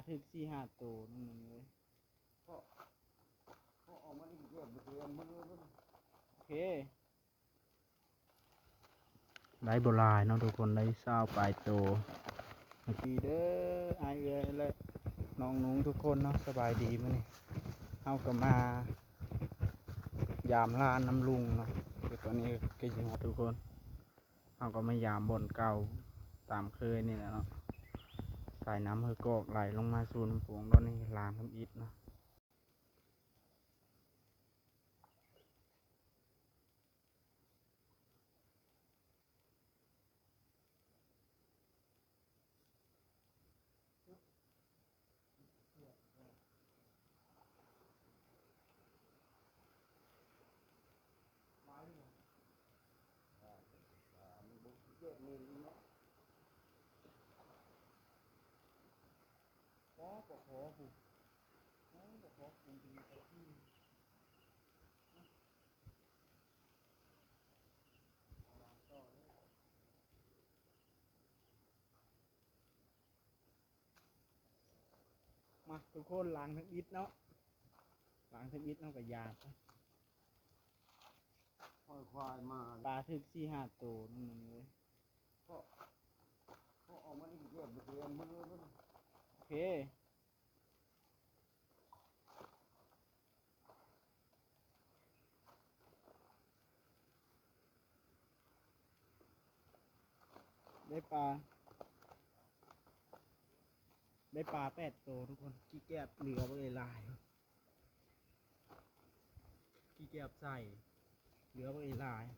ຖືກສີ່ຫ້າໂຕນັ້ນເລີຍ. ເພາະ ເພາະອອກມານີ້ເກືອບບໍ່ເຕັມມືເລີຍ. ໂອເຄ. ໄດ້ບໍ່ຫຼາຍເນາະທຸກຄົນ ໄດ້ຊາວປາຍໂຕ. ດີເດີ ອ້າຍເອື້ອຍ ແລະ ນ້ອງນຸ່ງທຸກຄົນເນາະ ສະບາຍດີ. ມື້ນີ້ເຮົາກໍມາຢາມລານນຳລຸງເນາະ ແຕ່ຕອນນີ້ກໍຊິຮອດ ທຸກຄົນ ເຮົາກໍມາຢາມບ່ອນເກົ່າຕາມເຄີຍນີ້ແຫຼະເນາະ. ສາຍນ້ຳຫ້ວຍກອກໄຫຼລົງມາສູ່ນ້ຳໂຂງ ຕອນນີ້ລ້າງທຳອິດເນາະ. ມາທຸກຄົນ ລ້າງທຳອິດເນາະ ລ້າງທຳອິດເນາະ ກໍຢາມ ຄວາຍມາ ປາຖືກສີ່ຫ້າໂຕນັ້ນເລີຍ. ເພາະ ເພາະອອກມານີ້ເກືອບບໍ່ເຕັມມືເລີຍ. ໂອເຄ. ໄດ້ປາ ໄດ້ປາແປດໂຕທຸກຄົນ ຂີ້ແກບເຫຼືອບັກຫຼາຍໆ ຂີ້ແກບໃສ່ເຫຼືອບັກຫຼາຍໆ.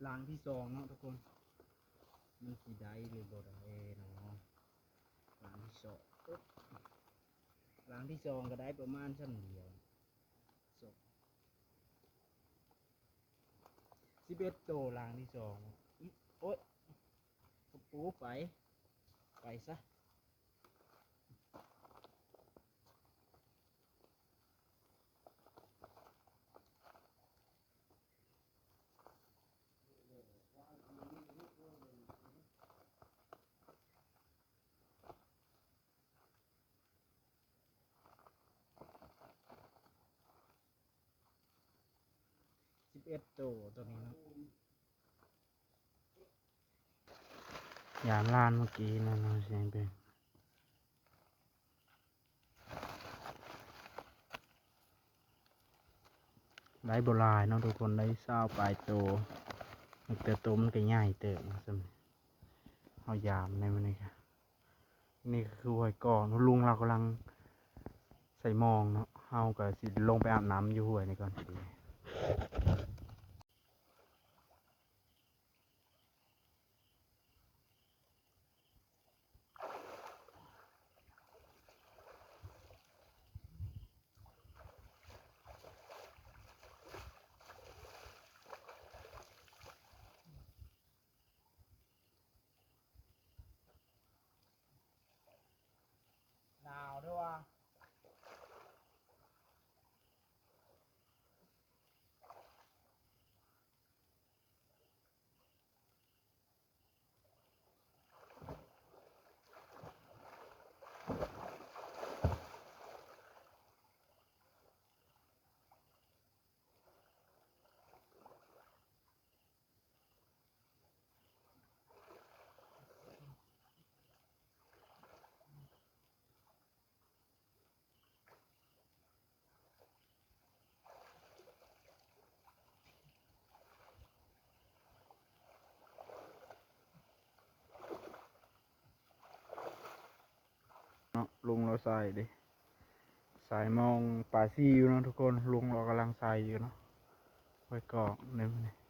ຫຼັງທີສອງເນາະທຸກຄົນ ມັນຊິໄດ້ຫຼືບໍ່ໄດ້ເນາະ. ຫຼັງທີສອງ ຫຼັງທີສອງກໍໄດ້ປະມານຊ່ຳດຽວ ສິບເອັດໂຕ ຫຼັງທີສອງ. ໂອ້ຍ ກະປູໄປ ໄປຊະ. ສິບເອັດໂຕ ໂຕນີ້ເນາະ ຢາມລານເມື່ອກີ້ນັ້ນເນາະ ສຽງເປັນ ໄດ້ບໍ່ຫຼາຍເນາະທຸກຄົນ ໄດ້ຊາວປາຍໂຕ ແຕ່ໂຕມັນກໍໃຫຍ່ເຕີບເນາະ. ສ່ຳເຮົາຢາມໃນມື້ນີ້ກະ ນີ້ກໍຄືຫ້ວຍກອກເນາະ ລຸງລາວກຳລັງໃສ່ມອງເນາະ ເຮົາກໍຊິລົງໄປອາບນ້ຳຢູ່ຫ້ວຍນີ້ກ່ອນ. ໜາວເດີ້ວ່າ. ເນາະ ລຸງລາວໃສ່ເດ້ ໃສ່ມອງປາຊີຢູ່ເນາະທຸກຄົນ. ລຸງລາວກຳລັງໃສ່ຢູ່ເນາະ ໄວ້ກອກນີ້.